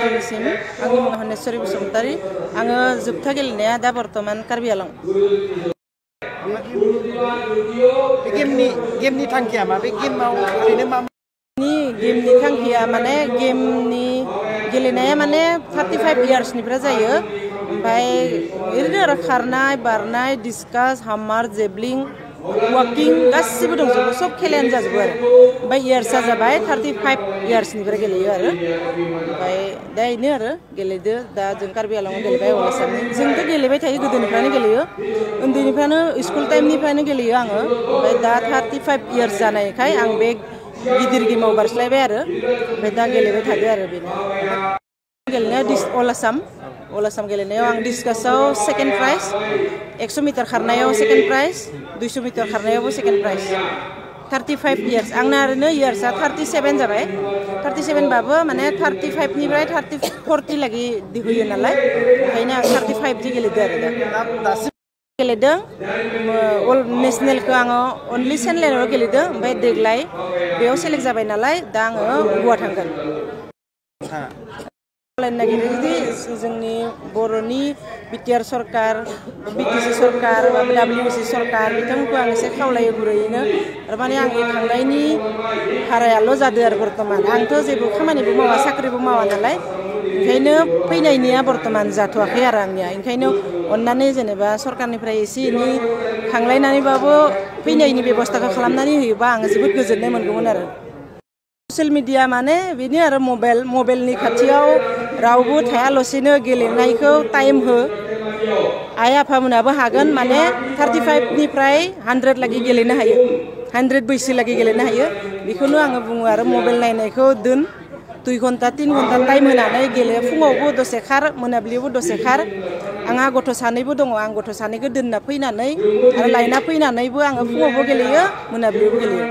नोंथांनिसिम आंनि मुङा हनेस्वरी बसुमतारी आङो जोबथा गेलेनाया दा बर्तमान कार्बि आलं गेमनि थांखिया मा बे गेमाव ओरैनो मा गेमनि थांखिया माने गेमनि गेलेनाया माने 35 इयार्सनिफ्राय जायो ओमफ्राय ओरैनो आरो खारनाय बारनाय डिस्कास हामार जेबलिं वाकिं गासिबो दंजोबो सब खेलायानो जाजोबो आरो ओमफ्राय इयार्सआ जाबाय 35 इयार्सनिफ्राय गेलेयो आरो ओमफ्राय दा इनो आरो गेलेदो दा जों कार्बि आलंआव गेलेबाय अलासामनि जोंथ' गेलेबाय थायो गोदोनिफ्रायनो गेलेयो उन्दैनिफ्रायनो स्कुल टाइमनिफ्रायनो गेलेयो आङो ओमफ्य दा 35 इयार्स जानायखाय आं बे गिदिर गेमाव बारस्लायबाय आरो ओमफ्राय दा गेलेबाय थादो आरो बेनो गेलेनाया अलासाम गेलेनायाव आं डिस्कासआव सेकेन्ड प्राइज 100 मिटार खारनायाव सेकेन्ड प्राइज 200 मिटार खारनायावबो सेकेन्ड प्राइज 35 इयार्स आंना ओरैनो इयार्सआ 37 जाबाय 37 बाबो माने 35 निफ्राय 40 लागि होयो नालाय ओंखायनो आं 35 जि गेलेदो आरो दा गेलेदों अल नेसनेलखौ आङो अनलि सेनलेनाव गेलेदों ओमफ्राय देग्लाय बेयाव सेलेक्ट जाबाय नालाय दा आङो गवा थांगोन नागिरदि जोंनि बर'नि बिटिआर सरकार बिटिसि सरकार WC सरकार बिथांमोनखौ आं एसे खावलायो गुरैयैनो थारमाने आंनि थांनायनि भारायाल' जादों आरो बर्तमान आंथ' जेबो खामानिबो मावा साख्रिबो मावा नालाय ओंखायनो फैनायनिया बर्तमान जाथ'वाखै आरो आंनिया ओंखायनो अन्नानै जेनेबा सरकारनिफ्राय एसे एनै खांलायनानैबाबो फैनायनि बेब'स्थाखौ खालामनानै होयोबा आं जोबोद गोजोननाय मोनगौमोन आरो ससियेल मिडिया माने बेनो आरो मबाइलनि खाथियाव रावबो थायाल'सेनो गेलेनायखौ टाइम हो आइ आफामोनाबो हागोन माने 35 निफ्राय 100 लागि गेलेनो हायो 100 बैसो लागि गेलेनो हायो बेखौनो आङो बुङो आरो मबाइल नायनायखौ दोन 2 घन्टा 3 घन्टा टाइम होनानै गेले फुङावबो दसे खार मोनाबिलियावबो दसे खार आंहा गथ' सानैबो दङ आं गथ' सानैखौ दोनना फैनानै आरो लायना फैनानैबो आङो फुङावबो गेलेयो मोनाबिलियावबो गेलेयो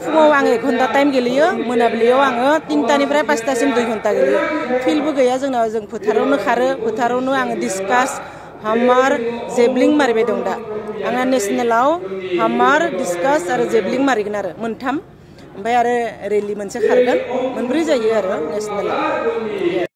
फुङाव आङो 1 घन्टा टाइम गेलेयो मोनाबिलियाव आङो 3टानिफ्राय 5टासिम 2 घन्टा गेलेयो फिल्डबो गैया जोंनाव जों फोथारावनो खारो फोथारावनो आङो डिस्कास हामार जेबलिं मारिबाय दं दा आंहा नेसनेलाव हामार डिस्कास आरो जेबलिं मारिगोन आरो मोनथाम ओमफ्राय आरो रेलि मोनसे खारगोन मोनब्रै जायो आरो नेसनेलाव